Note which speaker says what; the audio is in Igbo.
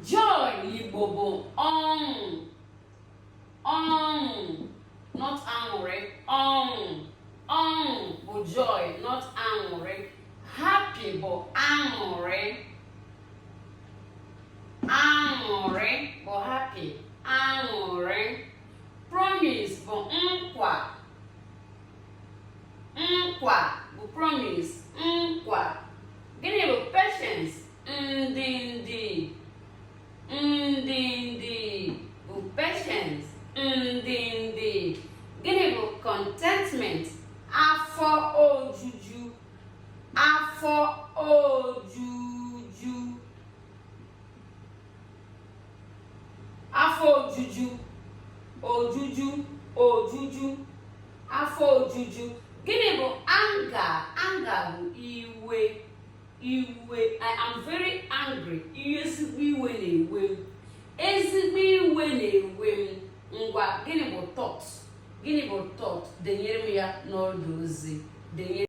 Speaker 1: Joy n'Igbo bụ ọṅụ. Ọṅụ, not aṅụrị. Ọṅụ, ọṅụ bụ joy, not aṅụrị. Happy bụ aṅụrị. Aṅụrị bụ happy, aṅụrị. Promise bụ nkwa. Nkwa bụ promise, nkwa. Gịnị bụ patience? Ndidi. Ndidi bụ patience, ndidi. Gịnị bụ contentment? Afọ ojuju. Afọ ojuju, afọ ojuju, ojuju, ojuju, afọ ojuju. Gịnị bụ anger? Anger bụ iwe, iwe. I am very angry. Ezigbo iwe na-ewe m, ezigbo iwe na-ewe m. Ngwa, gịnị bụ thought? Gịnị bụ thought? Denyere m ya n'ọdụ ozi, denyere.